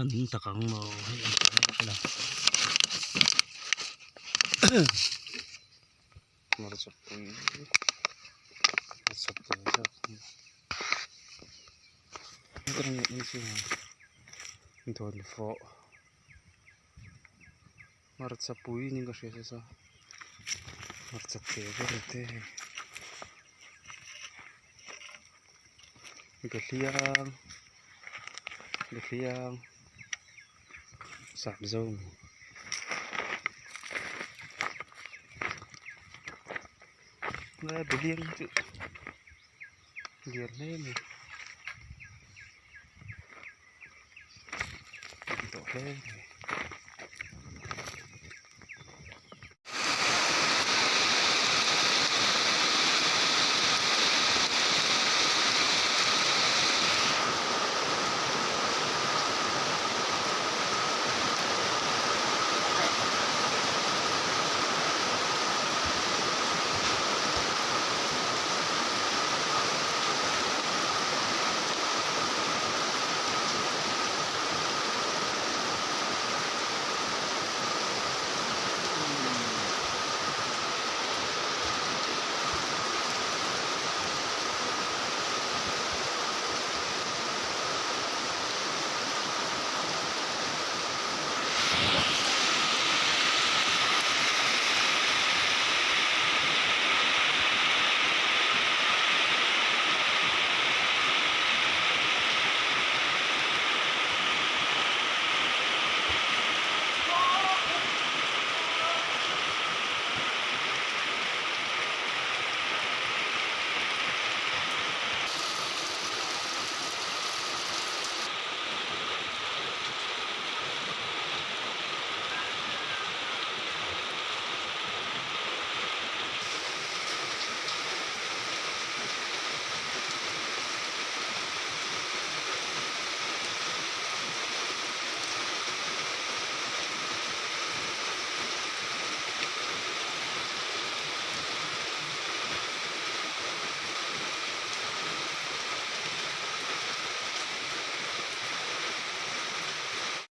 nung tak ang maw hei ang hre lo hmarcha pui hmarcha pui zawk hi dawnfawh hmarcha pui niin ka hria se saw hmarcha te vel te hei behliang behliang sap zo nge behliang chu lian hle mai tawh hle mai.